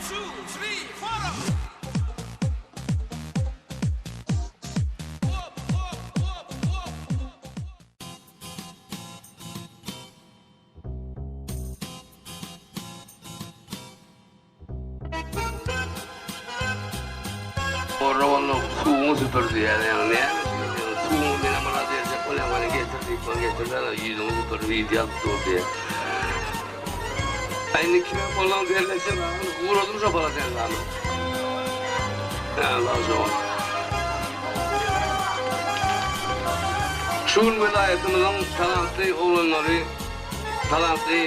Orna boldy, suwuňy süpür diýýär. Ýa näme üçin suwuňy menä muna berjek bolýaň, ony getir diýip, ony getirseň, ýüzüňi süpür, wideo alyp dur diýýär. Aý indi kime bolsaň derleşen, guradym şo polotensany. Hä, bagşy. Şu gün welaýatymyzyň talantly oglanlary Talantly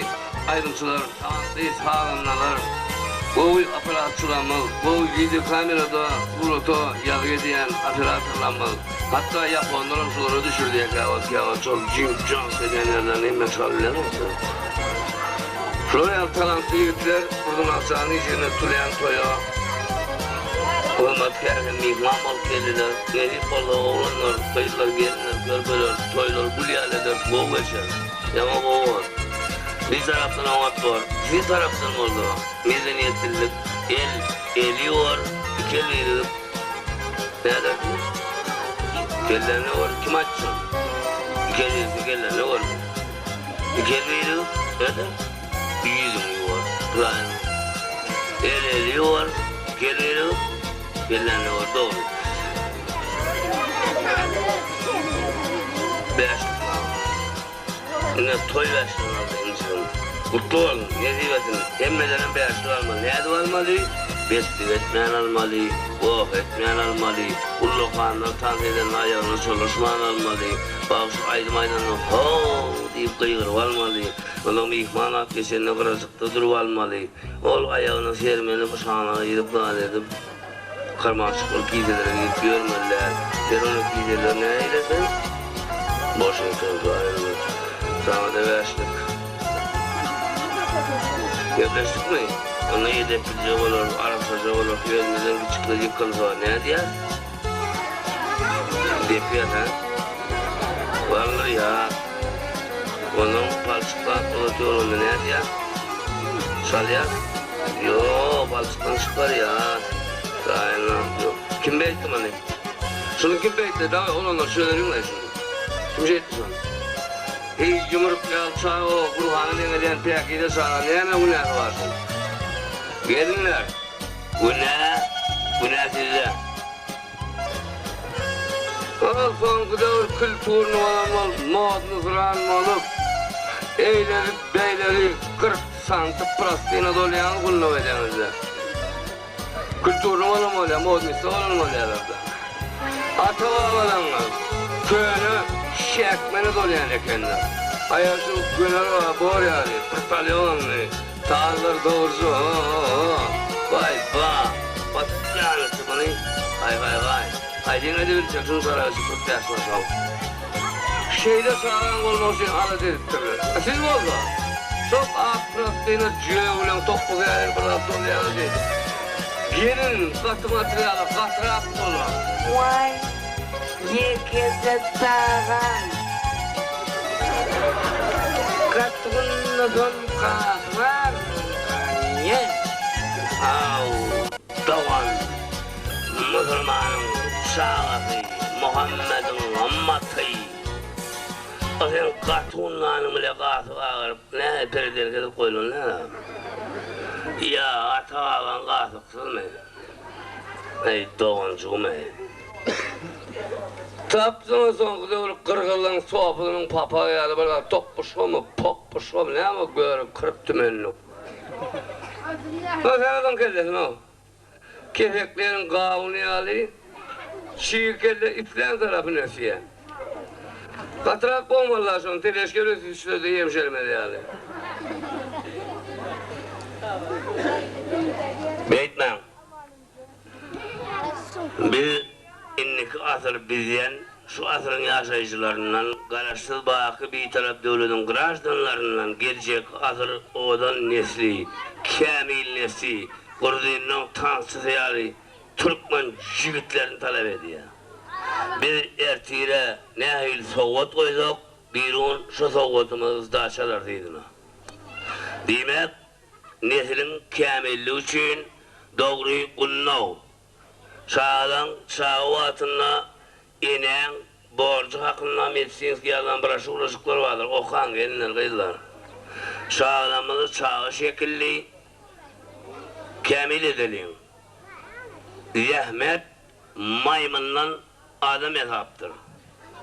aýdymçylar, talantly sazandalar, gowy operatçylarymyz, gowy wideo kamerada surata ýazgy edýän operatorlarymyz, hatda ýaponlaram şulara düşürdýär käwagt käwagt şol jink jank edýän ýerlerini hemme çykaryp bilenokda. Şular ýaly talantly ýigitler Gurgunakjanyň işiginde tutulýan toýa hormatkär hem myhman bolup geldiler. Nesip bolsa oglanlar, gyzlar, gelinler, körpeler toýlary gül ýaly ederis, gowy geçer. Ýaňy gowy. Bir tarapdan oňat bor, bir tarapdan bolsa medeniýetlilik el eli bor, iki el birigip nädersiň? Kellene bor, kim aýtdy şony? Iki el birikse kellene bor. Iki el birigip näder? Ýüzüňi ýuwar. Pylan. El eli bor, iki el birigip kellene bor. Dogry. Bäşlik maňa. Ine toý bäşligini aldy injigim. Gutly bolsun, nesip etsin. Hemmedenem bäşlik almaly. Nädip almaly? Betlik etmän almaly, goh etmän almaly, ullakanlar tans edende aýagyna çolaşman almaly, bagşy aýdym aýdanda how diýip gygyryp almaly, onsoň myhman at geçende gyrajykda durup almaly, ol aýagyna sermeli pyşanaga girip zat edip, Kyrmaçyk ol kiselere girip ýörmeli däl. Sen ony kiseleri näileseň? Boş eken taýynly. Saňa-da bäşlik. Gepleşdikmi? Onda edeplije bolarys, arassaja bolarys, özümizden kiçikler ýykylsa nädýäs? Depýäs, hä? Galdyrýas. Ondan palçyk zat bolat ýolunda nädýäs? Çalýas? Ýok, palçykdan çykarýas. Daýyna, ýok. Kim beýtdi muny? Şuny kim beýtdi? Daway, oglanlar çözeliň-le şuny. Kim şeýtdi şuny? Heý, ýumruk ýaly çaga o Gurhana deňelýän päkize çaga näme günäsi bar şuň? Gelinler, günä, günä sizde. Ol soňky döwür külturny bolan bolup, modnysyran bolup, eýleri beýleri 40 santy prostyna dolýan gulluk edeňizde. Kulturny bolan bolýar, modnysy bolan bolýarlar-da. Ata-babalaryňyz köne şäkmene dolýan ekenler. Aýal şu göner bor ýaly, prtalýonny, Tazlar dogrusu ho-ho-ho. Waý ba! Batýanyçy muny. Haý haý haý. Aýdyň edibiljek şuň çaragy şu 45 maşal. Şeýle çagaň bolmagy üçin alada edipdirler. A siz bolsa, şol ak prostyna jögüleň topbusy ýaly bir zat dolýaňyz diýdi. Gelin gaty materialy gatyrak bolar. Waý, ýekeje çagaň. Gatgynlydan gasar ganye. Aw, dogan, musulmanyň çagasy, Muhammediň ymmaty. O sen gatgynlanyň bile gasyp agaryp, näme peredelka edip goýlan näme? Ýa ata-babaň gasyksyzmy? Eý, doganjygym-eý. Tapdyňa soňky döwür gyrgyzlaň sopusynyň papagy ýaly bir zat topbuşgamy, popbuşgamy näme o görüp 40 tümenlik. Ha sen onuň kellesine-ow. Kesekleriň gawuny ýaly çig kelle islän tarapyna ösýär. Gatyrak goňmalylar şony teleşke ösüşlerde ýemşermez ýaly. Beýtmäň. Biz indiki asyr bizden, şu asyryň ýaşaýjylaryndan, Garaşsyz baky Bitarap döwletiň graždanlaryndan geljekki asyr owadan nesli, kämil nesli, Gruziniň tankçysy ýaly türkmen jigitlerini talap edýär. Biz ertire nähili sowgat goýsak, birigün şo sowgatymyzy sdaça alarys yzyna. Diýmek, nesliň kämilligi üçin. Dogry gundaw. Çagalaň çaga wagtynda enäň borjy hakynda medisinskiý ýazylan broşýuraşyklar bardyr, okaň gelinler, gyzlar. Çagalarymyzy çaga şekilli kämil edeliň. Zähmet maýmyndan adam ýasapdyr.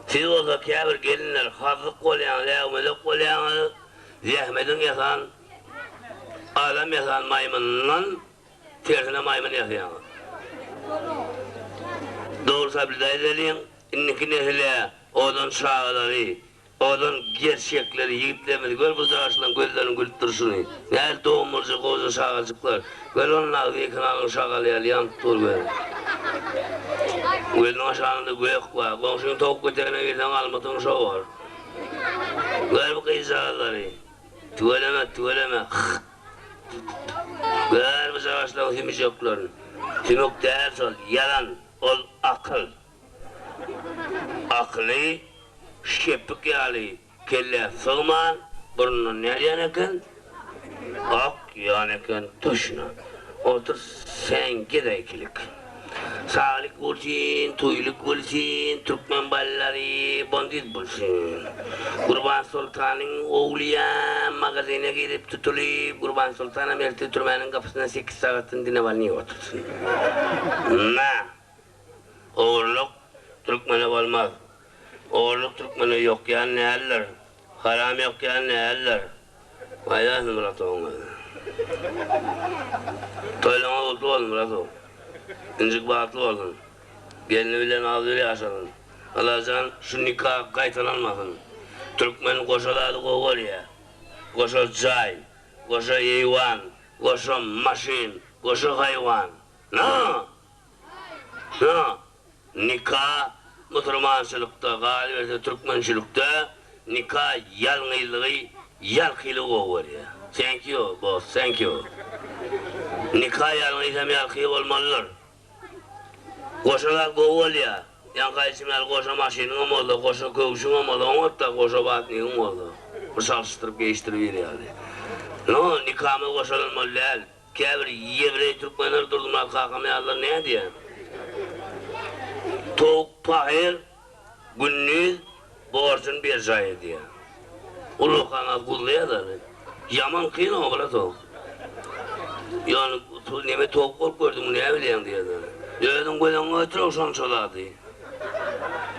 Siz bolsa käbir gelinler hazzyk bolýaňyz, äwmezek bolýaňyz, zähmediň ýasan adam ýasan maýmynyndan tersine maýmyn ýasaýaňyz. Dogry soblýudaý edeliň, indiki nesile owadan çagalary Owadan gerçekleri, ýigitlerimizi gör bu daşlaň gözleriniň gülüp durşuny. Nähili doňňurja goja çagajyklar. Gör onuň agzy ekranlyň şagaly ýaly ýanyp dur gözi. Gözüniň aşagynda gök bar. Goňşyň towuk etegine girseň almytyň şo bor. Gör bu gyzjagazlary. Tüweleme, tüweleme. Hyh. Gör bu jagaşlaň sümüjeklerini. Sümük däl şol, ýalan. Ol akyl. Akyly şepbik ýaly kellä sygman, burnundan nädýän eken? Akýan eken toşna. Otur sen gedaýkilik. Saglyk bolsun, toýluk bolsun, türkmen ballary bandit bolsun. Gurbansoltanyň oglyam magazyna girip tutulyp, Gurbansoltanam ertir türmäniň gapysynda sekiz sagatdan dinewalnyý otursyn. Na! Ogurlyk türkmene bolmaz. Ogurlyk türkmene ýokýan däldir. Haram ýokýan däldir. Gaýdasyn Muratowyň özi. Toýlaňyz gutly bolsun Muratow. Injik bagtly bolsun. Gelni bilen agzybir ýaşasyn. Allajan şu nika gaýtalanmasyn. Türkmen goşa zady gowy görýär. Goşa jaý, goşa eýwan, goşa maşyn, goşa haýwan. Na! Ýa, nika musurmançylykda, galyberse türkmençilikde nika ýalňyzlygy, ýalkylygy gowy görýär. Thank you, boss, thank you. Nika ýalňyz hem ýalky bolmalydyr. Goşa zat gowy bolýar. Ýaňky aýdyşym ýaly goşa maşynyňam bolsa, goşa köwşüňem bolsa oňat-da, goşa batnigiň bolsa. Bir çalyşdyryp geýişdiribir ýaly. No, nikamyz goşalanmaly däl. Käbir ýewreý türkmenler Durdymyrat kakam ýalylar nädýär? Towuk pahyr gündiz borjuny berjaý edýär. Ullakan az guzlaýar-da. Ýaman kyn oňa brat o. Ýöne neme towuk bolup gördüňmi näbilýäň diýýär-de. Özüň göz öňüňe getir şonça zady.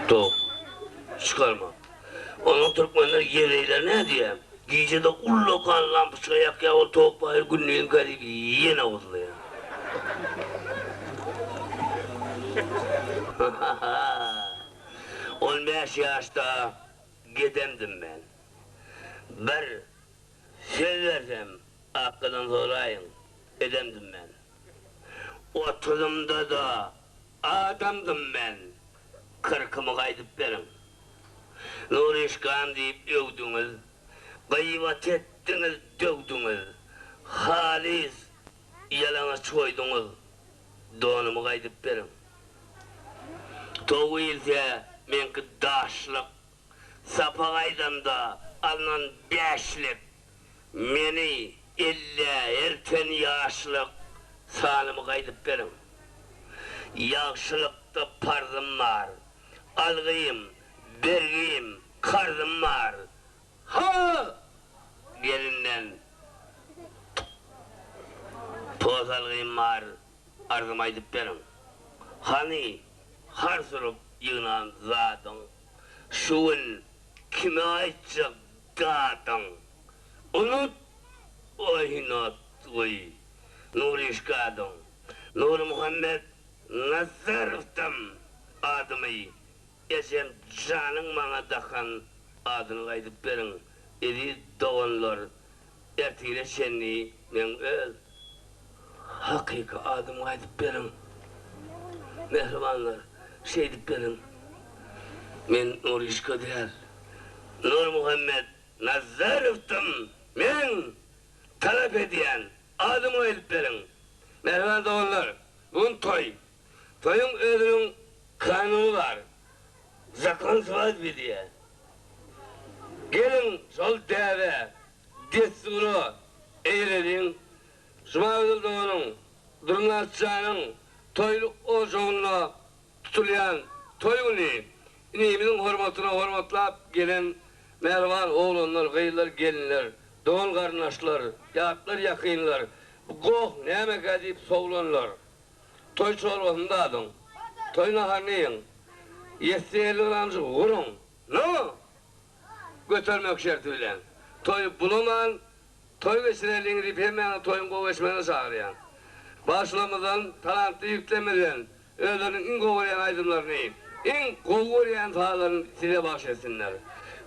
Towuk çykarmak. Onuň türkmenler ýewreýler nädýär? Gije-de ullakan lampoçka ýakýar, ol towuk baýry gündiziňkä diýip ýene guzlaýar. Ha-ha-ha! On bäş ýaşda gedemdim men. Bir söz bersem, Akgadan soraýyň, edemdim men. Otuzymda-da adamdym men, kyrkymy gaýdyp beriň. Nuryşkam diýip öwdüňiz, Gybat etdiňiz, döwdüňiz, Halys ýalaňaç goýduňyz, Donumy gaýdyp beriň. Tow ilse, meňki daşlyk, Sapa gaýdamda alnan bäşlik, Meni ellä erten ýaşlyk, Sanymy gaýdyp beriň. Ýagşylykda parzym bar, Algym, bergim, karzym bar. Ha! Gelinden pos algym bar, arzymy aýdyp beriň. Hany, hars urup ýygnan zadyň, şu gün kime aýtjak dadyň? Unut oýnatgy Nuryşkadyň. Nurmuhammet Nazarowdam adymy ejem janyň maňa dakan adyny gaýdyp beriň eziz doganlar ertire çenli meň öz hakyky adymy gaýdyp beriň mähribanlar şeýdip beriň men Nuryşka däl Nurmuhammet Nazarowdam meň talap edýän adymy gaýdyp beriň mähriban doganlar Bu gün toý. Toýuň özüniň kanuny bar. Zakon swadby diýýär. Geliň, şol däbe, dessura eýereliň. Jumagözel doganyň. Durnazjanyň toýly ojagynda tutulýan toý güni inimiziň hormatyna hormatlap gelen mähriban oglanlar, gyzlar, gelinler, dogan-garyndaşlar, ýatlar, ýakynlar, bu goh nämekä diýip sowlanlar. Toý çorbasyny dadyň. Toý naharyny iýiň. Ýetse 50 gramjyk guruň. No! Götermek şerti bilen. Toýy bulaman, toý geçireliň diýip hemmäňizi toýuň gowy geçmegine çagyrýan. Bagşylarymyzdan, talantly ýigitlerimizden özleriniň iň gowy görýän aýdymlaryny, iň gowy görýän sazlaryny size bagş etsinler.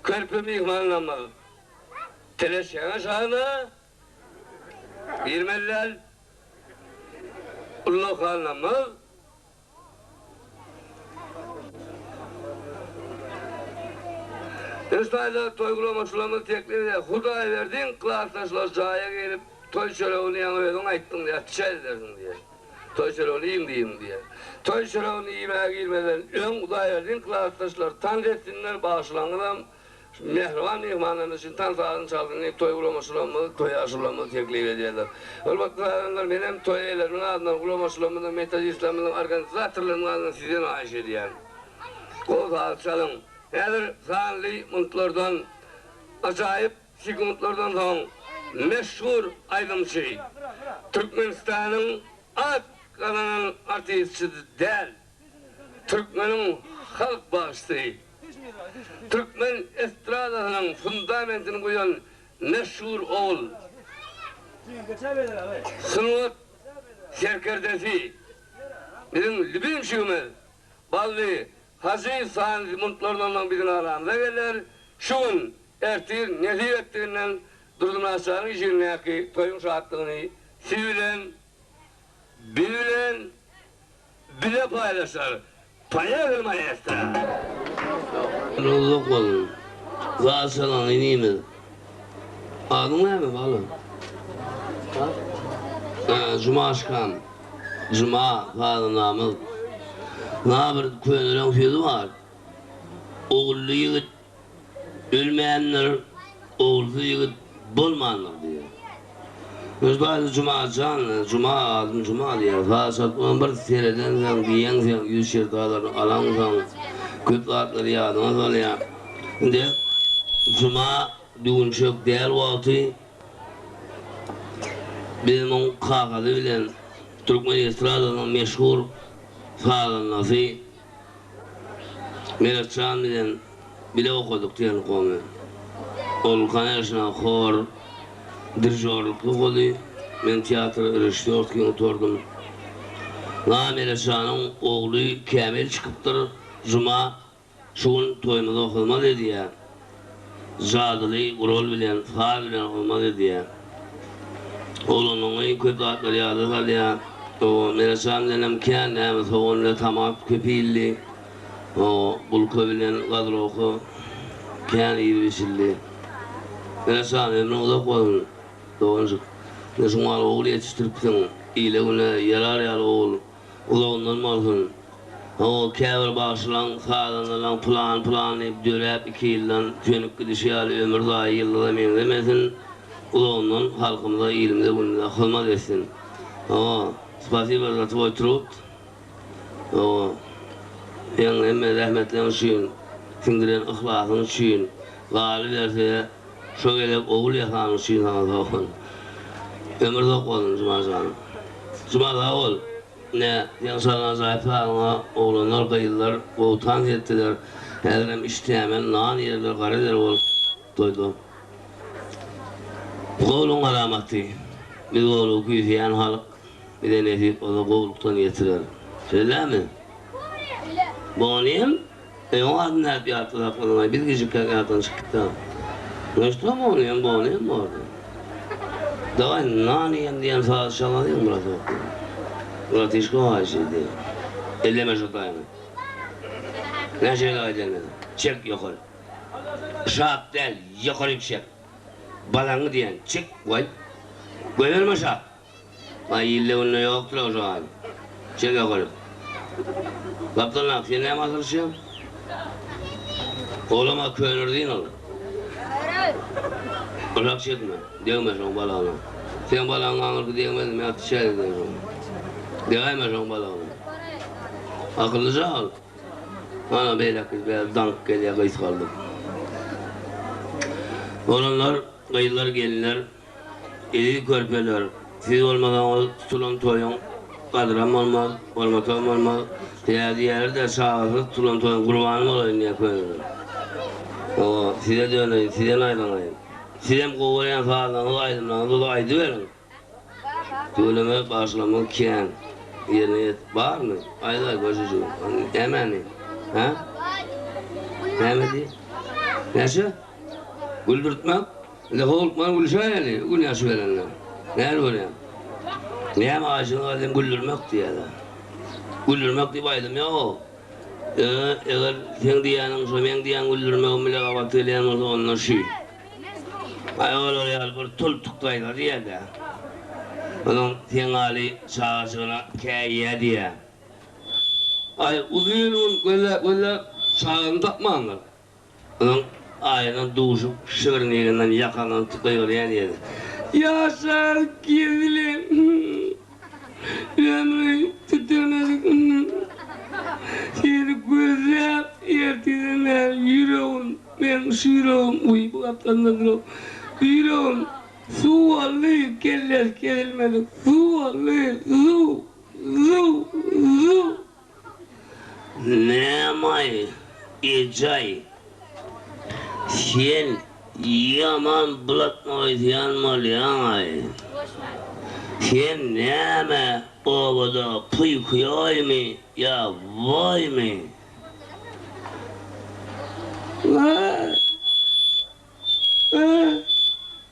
Körpe myhmanlarymyz Teleşýaňa şana girmeli däl. Ullakanlarymyz Üstaýda toý guramaçylarymyz teklip edýär, Hudaýberdiň klasdaşlary jaýa gelip, toý çöregini ýaňy özüň aýtdyň diýýär, çäý edersiň diýýär. Toý çöregini iýiň diýiň diýýär. Toý çöregini iýmäge girmezden öň Hudaýberdiň klasdaşlary tans etsinler, bagşylaryňyzam Mähriban myhmanlarymyz üçin tans sazyny çalsyn diýip toý guramaçylarymyz, toý ýaşulularymyz teklip edýärler. Hormatly sazandalar, men hem toý eýeleriniň adyndan, guramaçylarymyzyň, metodistlerimiziň, organizatorlarynyň adyndan sizden haýyş edýän. Gowy saz çalyň. Häzir sanly muntlardan, ajaýyp sekuntlardan soň meşhur aýdymçy, Türkmenistanyň at gazanan artistçi däl, Türkmeniň halk bagşysy, türkmen estradasynyň fundamentini guýan meşhur ogul, sungat serkerdesi, biziň lübimçigimiz Bally Hajyýew sanly muntlardan soň biziň aramyza geler. Şu gün, ertir nesip etdiginden Durdymyratjanyň işigindäki toýuň şatlygyny siz bilen, biz bilen Bile paýlaşar. Poýehali maestro. Uzak bolsun. Saz çalan inimiz. Adyň näme balam? Ha? Jumaşkan. Juma sazandamyz. Na bir köneleň sözi bar. Ogully ýigit Ölmändir, ogulsyz ýigit bolmandyr diýýär. Özbaýly Juma jan, Juma adym Juma diýýär. Saz çalyp bir seredensoň, diýeňsoň, ýüz şertalaryny alaňsoň, köp zatlary ýadyňa salýar. Indi Juma düwünçek däl wagty biz muň kakasy bilen türkmen estradasynyň meşhur sazandasy Meretjan bilen bile okadyk tehnikomy. Ol koneçno hor dirižorlykda okady. Men teatr režissýorskiý gutardym. Na Meretjanyň ogly Kämil çykypdyr. Juma şu gün toýumyza hyzmat edýär. Jadyly gural bilen, saz bilen hyzmat edýär. Oglanyňy köp zatlary ýada salýar. O Merejan bilenem kän näme sogan bilen tomat köp iýildi. O bulka bilen gazroka kän iýilip içildi. Merejan ömrüň uzak bolsun doganjyk. Ine şuň ýaly ogul ýetişdiripsiň. Ile-güne ýarar ýaly ogul. Uzagyndan bolsun. Hawa, käbir bagşylaň, sazandalaň pylany-pylany diýip döräp iki ýyldan sönüp gidişi ýaly ömür zaýa ýyldyza meňzemesin, uzagyndan halkymyza, ilimize-günümize hyzmat etsin. Hawa, spasiba za twoý trud. Hawa, seň hemme zähmetleň üçin, siňdiren yhlasyň üçin, galyberse, şo gezek ogul ýasanyň üçin saňa sag bol. Ömür uzak bolsun Juma jan. Juma sag bol. Ine, seň şol ajaýyp sazyňa oglanlar, gyzlar gowy tans etdiler. Häzirem işdämen nan ýerler, gara der bolup toýda. Bu gowulygyň alamaty. Biz gowulygy küýseýän halk. Bize nesip bolsa gowulykdan ýetirer. Şeýlemi? Şeýle. Bonym? Eý, oň adyny nädip ýatda sakladyňaý, biz gijikkäk ýatdan çykyp gitdik. Nuşta Bonym, Bonym bordy. Dawaý, nan iýem diýen sazy çalalyň, bratok. Bratişka haýyş edýär. Elleme şo taýyňy. Näçe gezek aýdýan men. Çek ýokary. Şap däl, ýokaryk çek. Balaňy diýen, çek, goý. Goýberme şap. Aý ilde günde ýokdur-ow şo hal. Çek ýokaryk. Gapdalnak, sen näme asylyşýaň? Oglama könerdin ol. Ylak çekme, degme şoň balagyna. Seň balagyňa aňyrky degmezmi, ýa tişäýdi şoň. Degäýme şoň balagyna. Akyllyja ol. Ana beýleki bäri daňyp gelýär gysgaldyp. Oglanlar, gyzlar, gelinler, eziz körpeler, siz bolmasaňyz tutulan toýuň gadyram bolmaz, hormatam bolmaz. Sebäbi diýerler-de, çagasyz tutulan toýuň gurbany bolaýyn diýýär köneler. Hawa, size döneýin, size naýzanaýyn. Sizem gowy görýän sazlaryňyzy, aýdymlaryňyzy bolsa aýdyberiň. Tüweleme bagyşlama kän ýerine ýet barmy aýdaý görjüjigim nämäni hä näme diý näçe güldürtmek indi howlukman gülüşäýeli gün ýaşy gelende näl görýäň näme aýjyň aýdym güldürmek diýýäler güldürmek diýip aýdym ýok Ýöne eger seň diýýäniň şo meň diýýän güldürmegim bile gabat gelýän bolsa onda şü. Aý olar ýaly bir tultuk gaýga diýýä-dä. Onuň seň ýaly çagajygyna käýýä diýýä. Aý uzyn gün gözläp-gözläp çagasyny tapmandyr. Onuň aýyna duşup şygrynyňdan ýakaňdan tutup gygyrýan ýeri. Ýaşar gezilen ömri tütemedik Seni gözläp ertirden bäri ýüregim meň şu ýüregim uý bu gapdalynda duran bu ýüregim suw boldy kellesi kesilmedik suw boldy suw suw suw. Nämaý, ejaý, sen ýaman blatnoý zyýan bolýaň-aý. Sen näme obada puý-kuýoýmy ýa woýmy?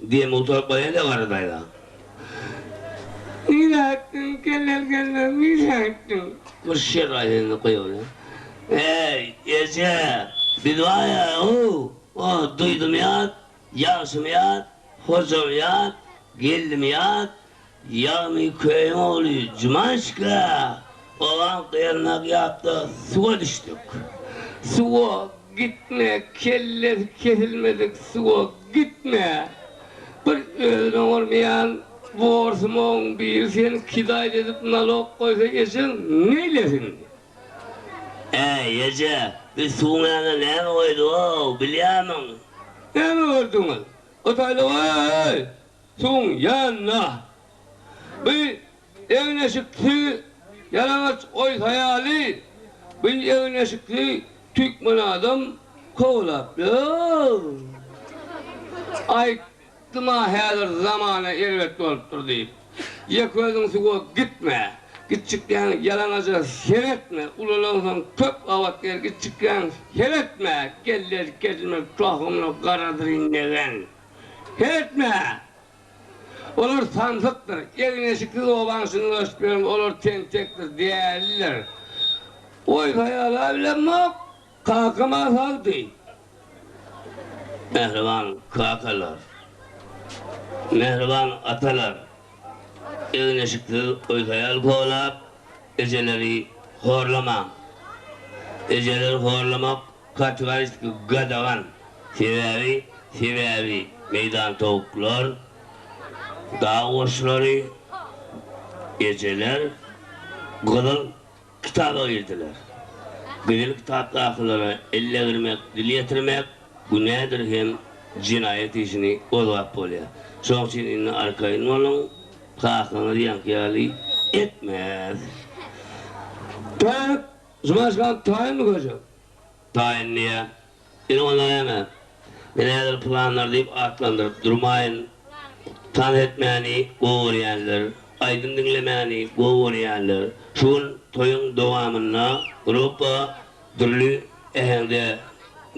Diýen gutaryp barýan-da Gara daýza. Nirä gitdiň, kelleli gelneň, nirä gitdiň? Bir şer aýdanda goýaly. Eý, eje, biz barýa-ow, o duýdum ýat, ýagşym ýat, hojam ýat, geldim ýat, ýagny köýüň ogly Jumaşka obaň gyýanlak ýapda suwa düşdük. Suwa Gitme, kellesi kesilmedik suwa gitme! Bir özüni oňarmaýan borsumagyň biri seni kidaýt edip nalog goýsa ejeň neýlesin? Äý, eje, biz suwuň ýanyna näme goýdug-ow, bilýärmiň? Näme gördüňiz? O taýda goý, suwuň ýanyna. Bu Egin-eşiksiz ýalaňaç goýsa ýaly, bu egin-eşikli tüýkmen adam kowlap ýör. Aýtdym-a häzir zamana erbet bolupdyr diýip. Ýeke özüň suwa gitme. Gitjikýäň ýalaňaja seretme, ulalansoň köp gabat gel, gitjikýäň seretme, kellesi kesilmek tohumyna garadyr indegen. Seretme! Olar samsykdyr. Egin-eşiksiz obaň içinde dolaşyp ýören olar tentekdir, dälidir. Goý haýal-a bilemok, kakam-a sagdy. Mähriban kakalar, mähriban atalar, egin-eşiksiz goý-haýal kowlap, ejeleri horlamaň. Ejeleri horlamak Kategoriki gadagan. Sebäbi, sebäbi meýdan towuklar, dag goşlary, ejeler Gyzyl kitaba girdiler. Gyzyl kitapdakylara el degirmek, dil ýetirmek günädir hem jenaýat işini gozgap bolýar. Şonuň üçin indi arkaýyn boluň, kakaňyz ýaňky ýaly etmez. Tak, Jumaşkan taýynmy köşek? Taýyn diýýä. Ine onda näme? Men häzir pylanlar diýip atlandyryp durmaýyn. Tans etmäni gowy görýänler, aýdym diňlemäni gowy görýänler şu gün toýuň dowamynda gruppa dürli äheňde,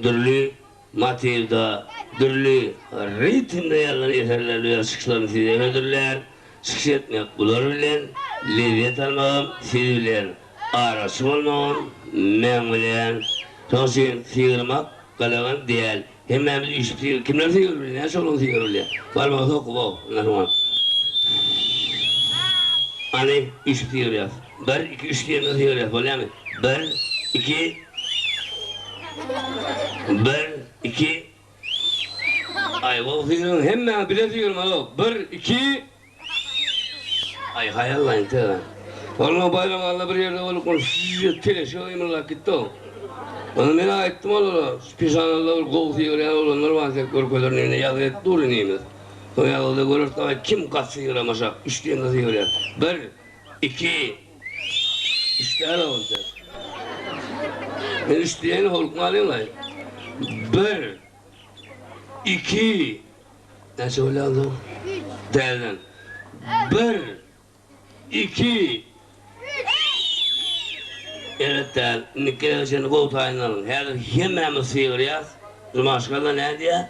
dürli motiwde, dürli ritmde ýazylan eserler bilen çykyşlaryny size hödürlär. Çykyş etmek bular bilen, lezzet almagam siz bilen. Araçy bolmagam meň bilen. Şoň üçin sygyrmak gadagan däl. Hemmämiz üýşüp sygyr. Kimler sygyr bilýär? Näçe oglan sygyr bilýär? Barmagy sokup-ow, ynha şoňa. Hany, üýşüp sygyrýas. Bir, iki, üç diýende sygyrýas, bolýamy? Bir, iki. Bir, iki. Aý, gowy sygyryň, hemmäňiz bile sygyrmaly-ow. Bir, iki. Aý, haýallaýyn, tega. Walla Baýram alla bir ýerde bolup ol şşş teleşe gymyldap gitdi-ow. Onda men aýtdym olara, şu peşanada bir gowy sygyrýan oglanlar bar size görkezerin indi ýazgy edip dur inimiz. Soň ýazgyda göreris dawaý kim gaty sygyramyşak, üç diýende sygyrýar. Bir, iki, üç däl ol sen. Men üç diýeýin howlukmalyň-laý. Bir, iki, näçe bolýar onsoň? Täzeden. Bir, Iki. Erbet däl. Indiki gezege çenli gowy taýynlanyň. Häzir hemmämiz sygyrýas. Jumaşka-da nädýär?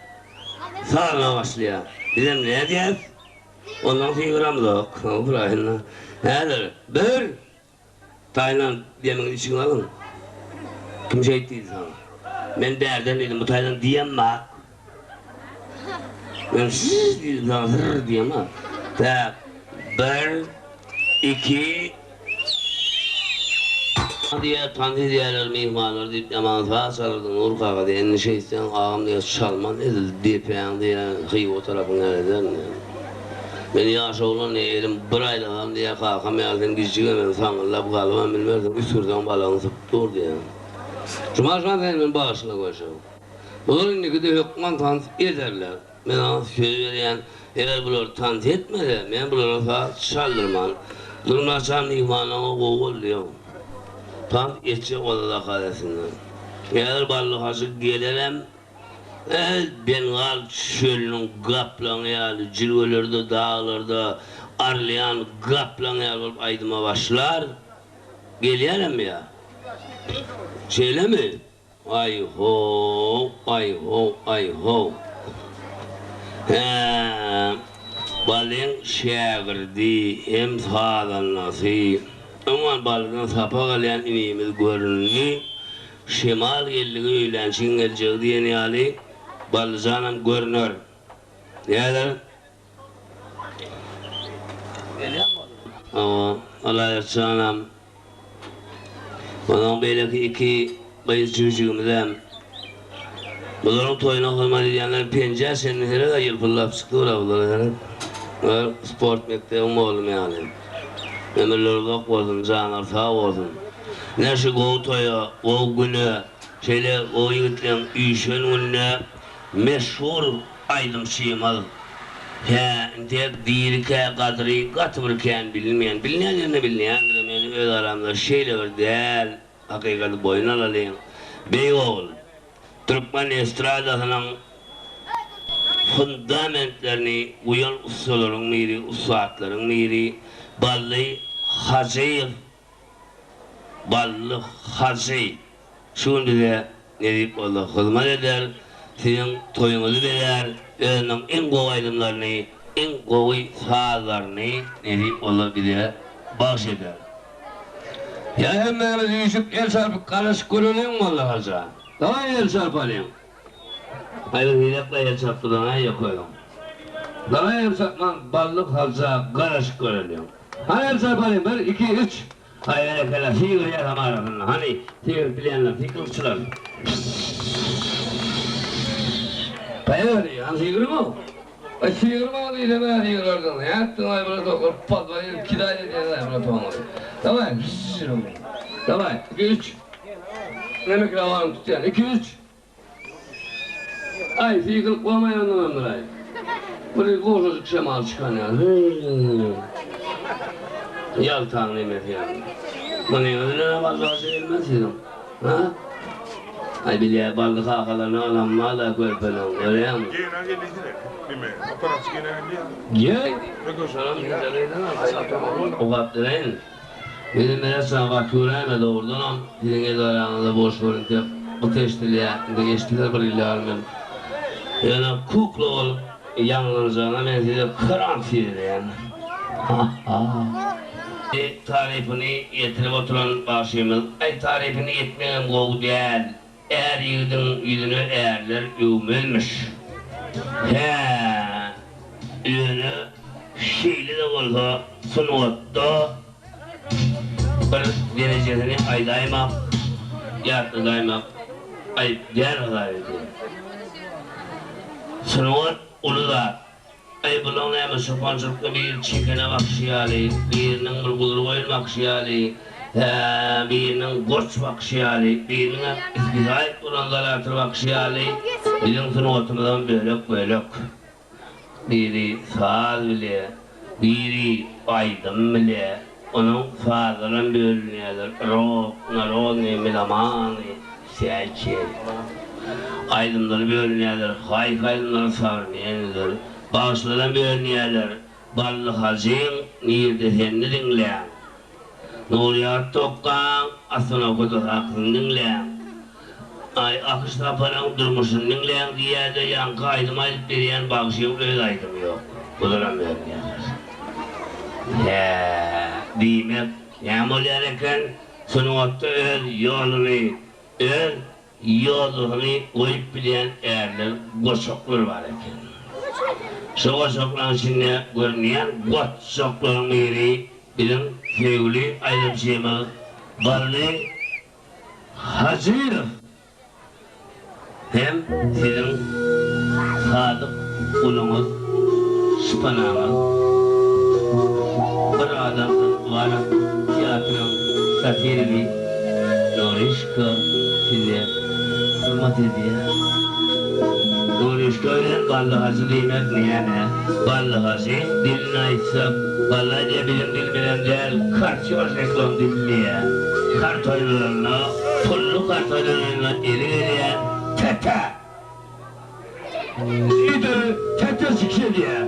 Sazyna başlaýar. Bizem nädýäs? Ondan sygyramzok. Praýylna. Häzir bir. Taýlan demiňizi içiňe alyň. Kim şeýt diýdi saňa? Men bärden diýdim, bu taýdan diýemok. Men şşş diýdim saňa, zyrr diýemok. Tak, bir, iki. Diýýär, tans edýärler myhmanlar diýip, ýaman saz çalardyň Nur kaka diýýär. Indi şeýtseň, agam diýýär, çalman edil depäň diýýär, Hywa tarapyň ýaly ederin diýýär. Men ýaş oglan diýýär, elim bir aýlasam diýýär, kakam ýaly sen gijigem hem saňňyldap galybam bilmersiň, üsgürseň balagyň sypyp dur diýýär. Jumaşan sen meni bagyşla görşüň. Bular indikide hökman tans ederler. Men saňa söz berýän, eger bular tans etmese, men bulara saz çaldyrman. Durnaçan myhmanlaryňa gowy boldy ýoň. Tans etjek bolsa zakaz etsinler. Häzir Bally hajy gelerem, Edil Bengal çölüniň gaplaňy ýaly jülgelerde, daglarda arlaýan gaplaň ýaly bolup aýdyma başlar. Gelýäremmi ýa? Şeýlemi? Aý-how, aý-how, aý-how. Hä, Balyň şägirdi hem sazandasy, umuman Balydan sapak alýan inimiz göründi. Şemal geldigi öýlänçiň geljegi diýen ýaly, Ballyjanam görner. Näder? Gelýärmi Bally? Hawa, Alaýatjanam. Onsoň beýleki iki gyz jüýjügimizem. Bularyň toýuna hormat edýänler penjä çenli seret-ä ýylpyldap çykdy bular bulara seret. Bular sport mekdebiň mugallymy ýaly. Ömürleri uzak bolsun, janlary sag bolsun. Ine şu gowy toýa, gowy güne, şeýle gowy ýigitleň üýşen gününe meşhur aýdymçymyz, hä, intek dirikä gadyry gaty bir kän bilinmeýän, bilinýän ýerinde bilinýändirem, ýöne öz aramyzda şeýle bir däl, hakykaty boýun alalyň, beýik ogul, türkmen estradasynyň fundamentlerini guýan ussalaryň biri, ussatlaryň biri Bally Hajyýew Bally Hajy şu gün bize nesip bolsa hyzmat eder, siziň toýuňyzy bezär, özüniň iň gowy aýdymlaryny, iň gowy sazlaryny nesip bolsa bize bagş eder. Ýa hemmämiz üýşüp el çarpyp garaşyp göreliň Bally Haja. Dawaý el çarpalyň. Aý bir gezek-le el çarpdylaň-a ýokaryň. Dawaý el çarpmaň Bally Haja garaşyp göreliň. Hany el çarpalyň bir, iki, üç. Aý berekella sygyrýasam arasynda. Hany sygyryp bilýänler sykylykçylar. Gaýyberi, hany sygyryň-ow. Aý sygyrmaň diýsem-ä sygyrardyň. Nätdiň-aý bular tokar podwal edip kidaýt edýäňiz-aý bular toňuzy. Dawaý, dawaý, iki, üç. Ine mikrofony tutýan. Iki, üç. Aý, sykylyk bolmaý ondanamdyr-aý. Bir gowşajyk şemal çykan ýaly. Hü-ü-ü. Ýaltaň nemesi ýaly. Munyňyz bilen-ä bally-haja gelmez siziň. Hä? Aý, bilýä, bally kakalaryny alan bar-da körpeleň, görýäňmi? Gena geldiýsene. Neme, operasiýa gena geldi ýa? Gel! Şonam Okap bereýin. Meni Meret jan gaty göräýme dogrudanam siziň edaraňyzda boş görünse gyt eşdilýä indi eşdiler bir ýyl ýarym ýyl ýöne kukla bolup ýaňlanjagyna men size garantiýa berýän ha-ha. Tarypyny ýetirip oturan bagşymyz aý tarypyny ýetmegem gowy däl är ýigidiň ýüzüne ärler öwmezmiş hä ýöne şeýle-de bolsa sungatda bir derejesini aýdaýmak, ýatladaýmak aýyp däl hasap edýän. Sungat uly zat. Aý, bulaň näme çopançylykda biri çekene bakyşy ýaly, biriniň bir guzuly goýun bakyşy ýaly, hä, biriniň goç bakyşy ýaly, biriniňem isgizaýyp duran zalatyr bakyşy ýaly, biziň sungatymyzam bölek-bölek. Biri saz bile, biri aýdym bile, onuň sazlaram bölünýärler, rok, narodnyý, melomany, wsýakiý. Aýdymlary bölünýärler, haýsy aýdymlary sowremennydyr, bagşylaram bölünýärler, Bally Hajyň Nirde senini diňläň, Nurýar Tokgaň Asanoka hakyny diňläň. Aý, Akyş Saparyň durmuşyny diňläň diýýä-de, ýaňky aýdym aýdyp berýän bagşyň öz aýdymy ýok. Bularam bermeýärler. Hä, diýmek, näme bolýar eken, sungatda öz ýoluny, öz ýodasyny goýup bilýän ärler, goçaklar bar eken. Şo goçaklaryň içinde görünýän goçaklaryň biri biziň söýgüli aýdymçymyz Bally Hajyýew hem siziň sadyk guluňyz, şypanaňyz, bir adamdan ybarat teatryň satirigi Noryşka size hyzmat edýär. Noryşka bilen Bally Hajy diýmek näme? Bally Hajy dilini aýtsak, Bally aýdýar biziň dilimizem däl, kartýožniklaň dili diýýär. Kart oýnalanda, pully kart oýnalanda eli gelýär, Tete! Lideri Tete çykyş edýär.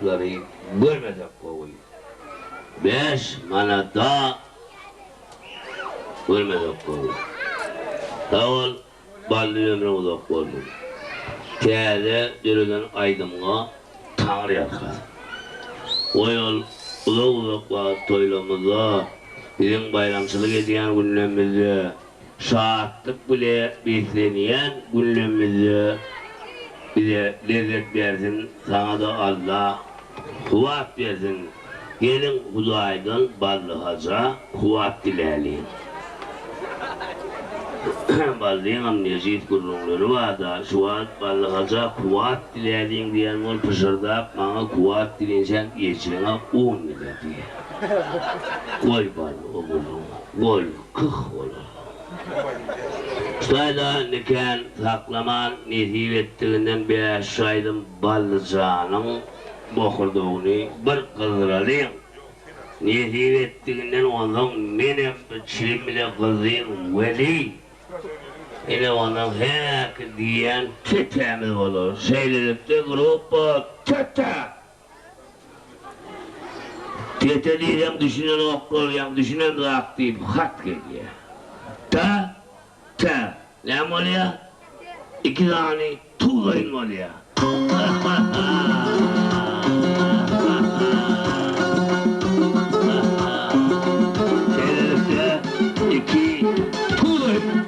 zatlary görmesek gowy. 5 manada görmesek gowy. Sag bol Bally ömrüň uzak bolsun. Täze döreden aýdymyňa Taňry ýalkasyn. Goý ol uzak-uzak wagt toýlamyzda, biziň baýramçylyk edýän günlemizde, şatlyk bile beslenýän günlemizde bize lezzet bersin, saňa-da Alla kuwwat bersin. Geliň Hudaýdan Bally haja kuwwat diläliň. Ballyňam nejis gürrüňleri bar-da, şu wagt Bally haja kuwwat diläliň diýen bol pyşyrdap, maňa kuwwat dilänçäň ejeňe un dile diýýär. Goý Bally o gürrüňi, goý, kyh bolar. Şaýda indi kän saklaman nesip etdiginden bäş aýdym Ballyjanyň bokurdagyny bir gyzdyralyň. Nesip etdiginden onsoň menem bir çilim bile gyzdyn weli, ine onsoň häki diýýän tetämiz bolar. Şeýlelikde gruppa Tete! Tete diýseň düşünenoklar, ýa düşünemzak diýip hat gelýär. Ta, te, näme bolýar? Iki sany tuglaýyn bolýar. Şeýlelikde, iki tuglaýyn.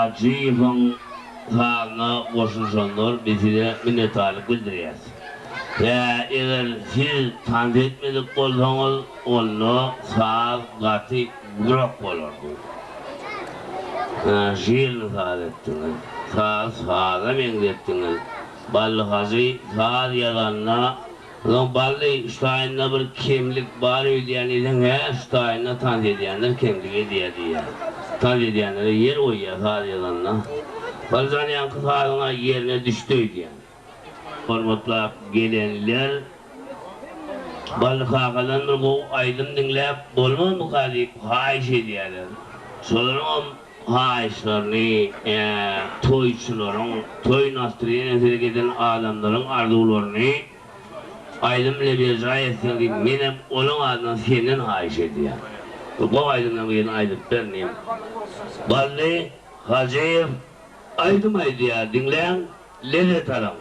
Hajyýewiň sazyna goşulyşanlar biz size minnetdarlyk bildirýäs. Hä, eger siz tans etmedik bolsaňyz, onda saz gaty gurak bolardy. Žirny saz etdiňiz. Sazy saza meňzetdiňiz. Bally Hajy saz ýazanda, Soň Bally, şu taýynda bir kemlik bar öýdýän diýseň, hä, şu taýynda tans edýänler kemlik edýär diýýär. Tans edýänlere ýer goýýar saz ýazanda. Ballyjan ýaňky sazyň-a ýerine düşdi öýdýän. Hormatlap gelenler Bally kakadan bir gowy aýdym diňläp bolmazmyka diýip haýyş edýärler. Şolaryňam haýyşlaryny toýçularyň, toý nastreniýasy giden adamlaryň arzuwlaryny aýdym bile berjaý etseň diýip menem olaň adyndan senden haýyş edýän. Bir gowy aýdymlaryň birini aýdyp ber inim. Bally Hajyýew aýdym aýdýar diňläň. Lezzet alyň.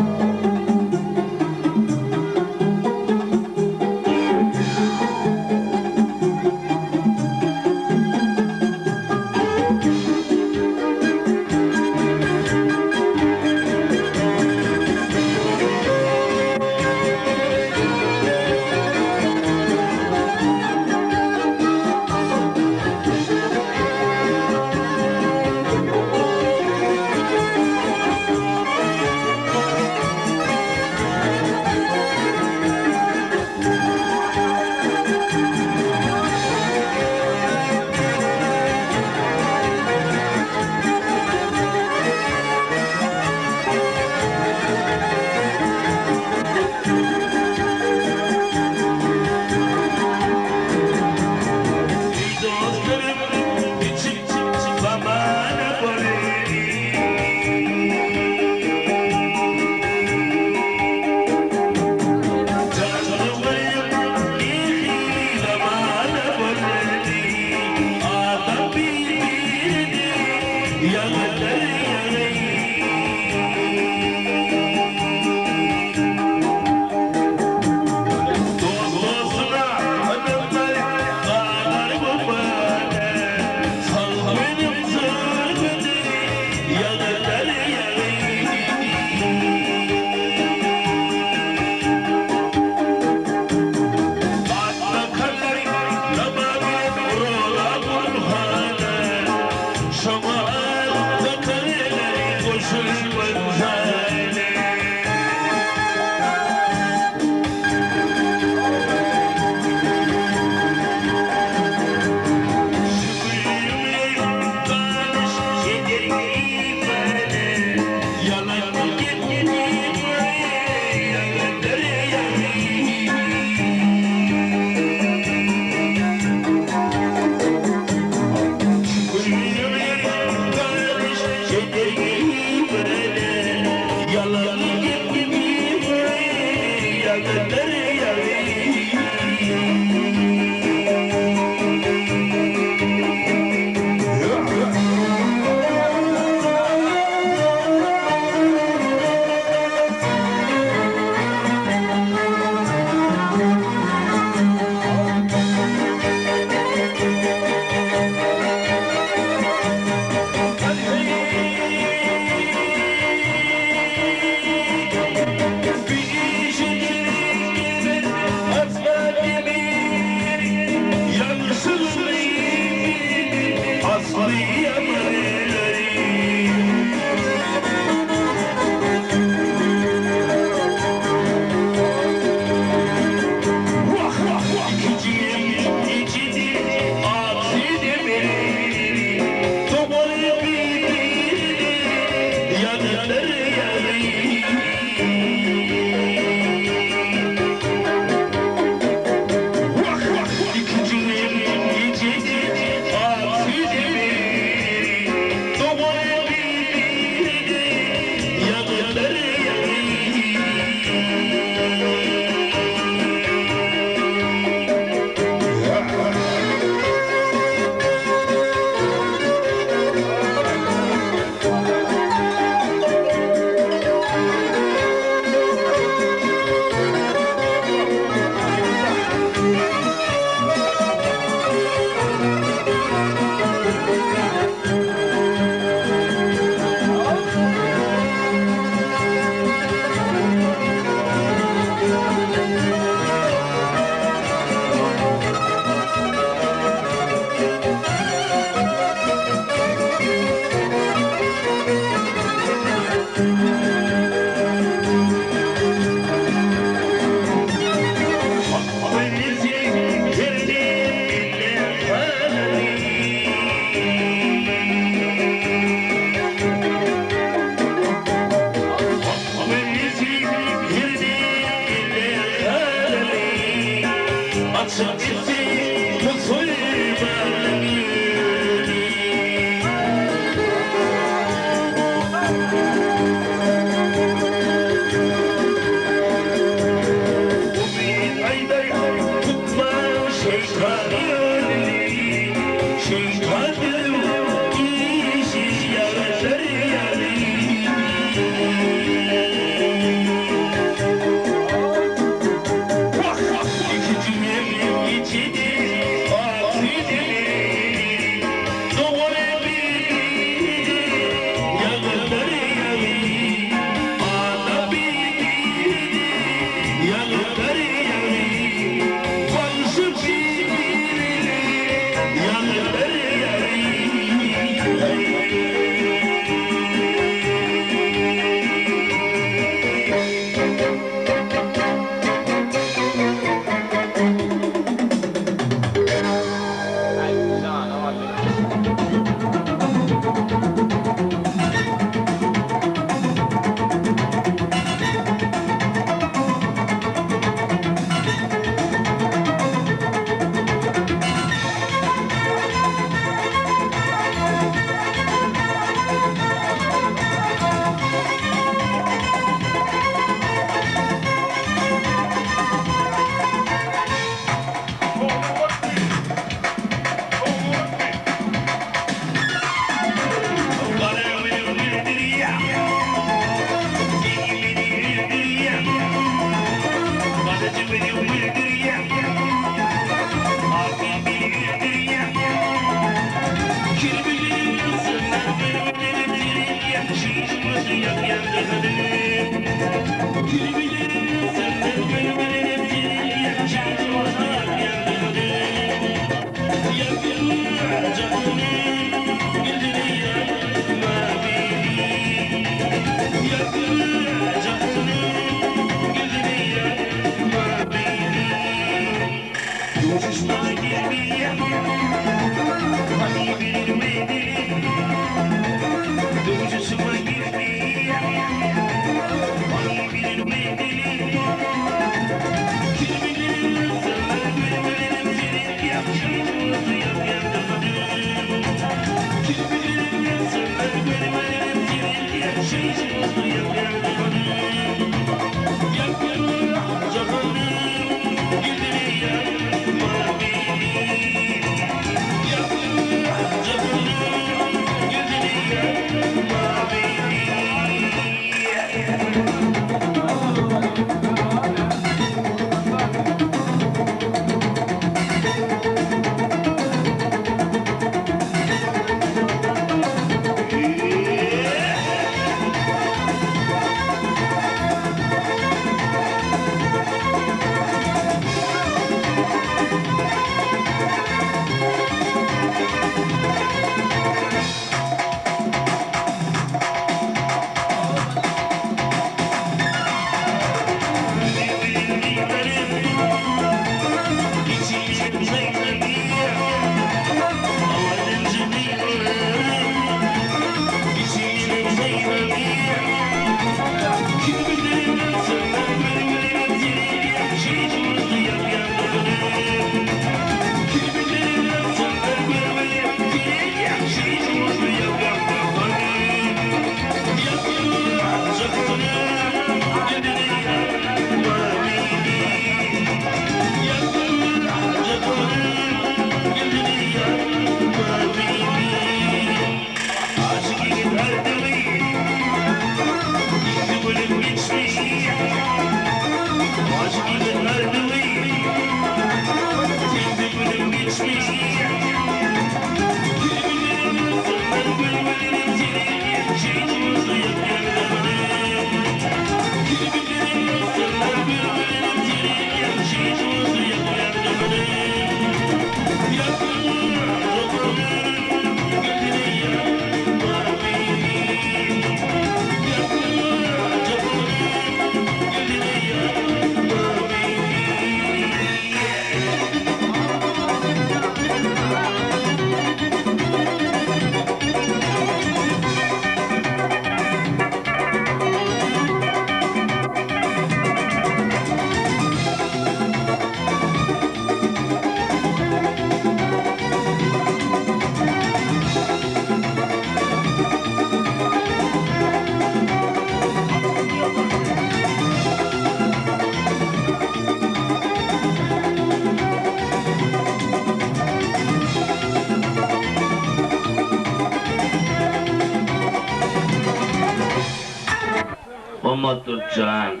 Hommat Durtjan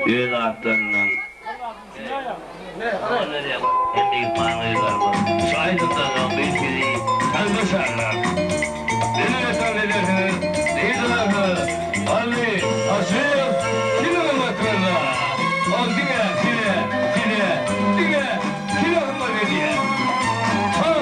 öz atlaryndan Şu aýdymdan soň biz sizi tansa çagyrarys. Meni ne tans edersiňiz, diýdilersiňiz, Hally Aşyrow kime gymmat berdi? Ol diňe size, size, diňe size hyzmat edýär. Ha!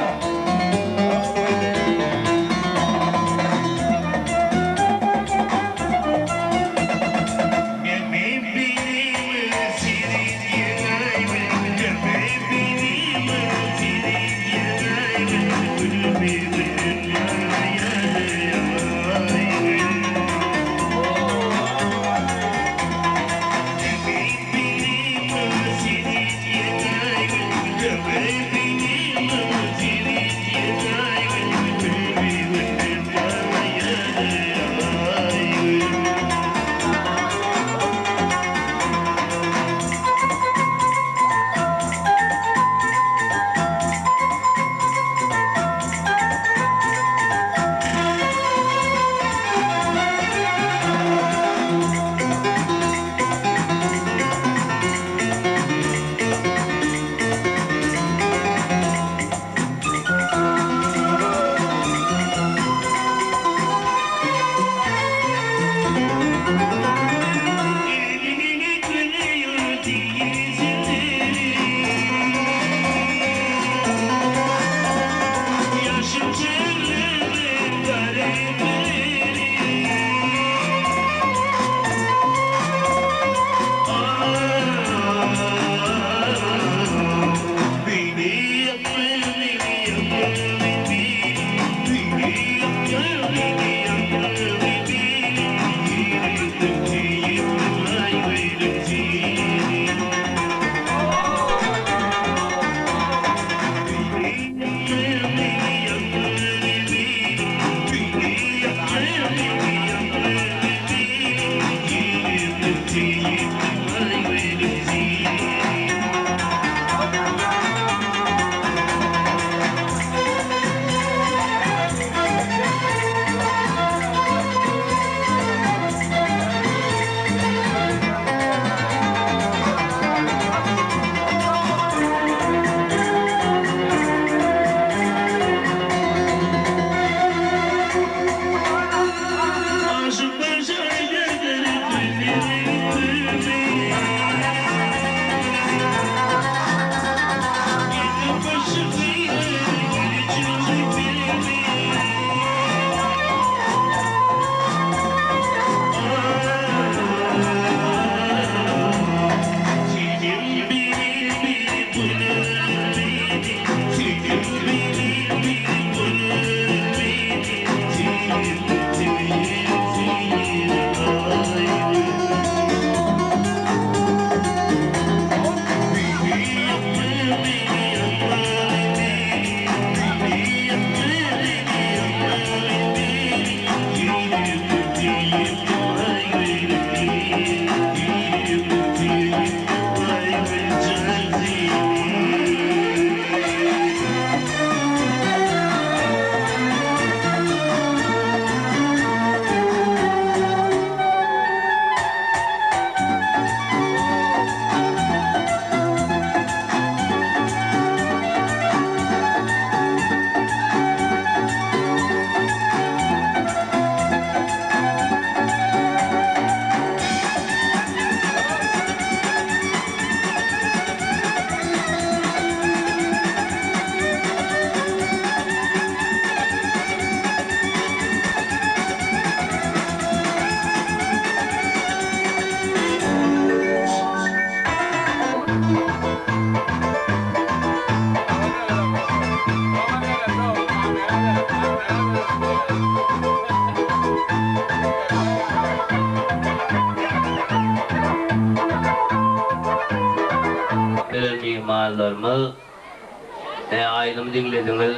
aýdymy diňlediňiz.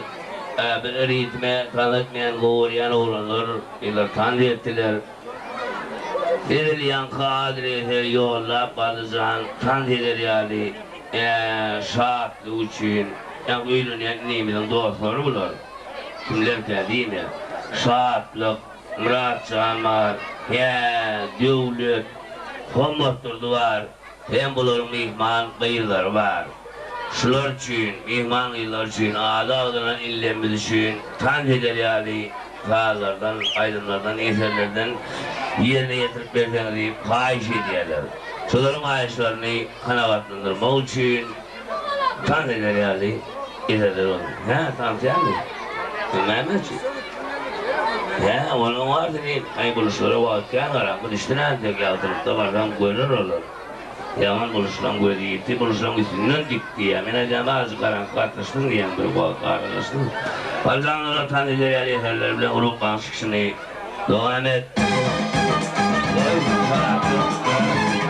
Bir ritme tans etmeýän gowy görýän oglanlar, gyzlar tans etdiler. Edil ýaňky adrese ýollap Balyjan tans eder ýaly şatlyk üçin ýaňky öýlenýän inimiziň dostlary bular. Kimlerkä diýme. Şatlyk, Myratjan bar, hä, Döwlet, Hommatdurdy bar, hem bularyň myhman gyzlary bar. Şular üçin, myhman gyzlar üçin, ady agzalan inlemmiz üçin tans eder ýaly sazlardan, aýdymlardan, eserlerden ýerine ýetirip berseňiz diýip haýyş edýärler. Şolaryň haýyşlaryny kanagatlandyrmak üçin tans eder ýaly eserler bolsun. Hä, tans ýaly? Nämeçi? Hä, onuň bar seni, aý buluşlara wagt kän garaňky düşdi nätjek, ýagtylykda barsaň görer olar. Ýaman buluşlaň gözi ýiti, buluşlaň üstünden git diýýär. Men aýdýan azajyk garaňky gatnaşsyn diýýän bir wagt aralaşsyn. Baljanlara tans eder ýaly eserler bilen gruppaň çykyşyny dowam et. Goý, şatlyk.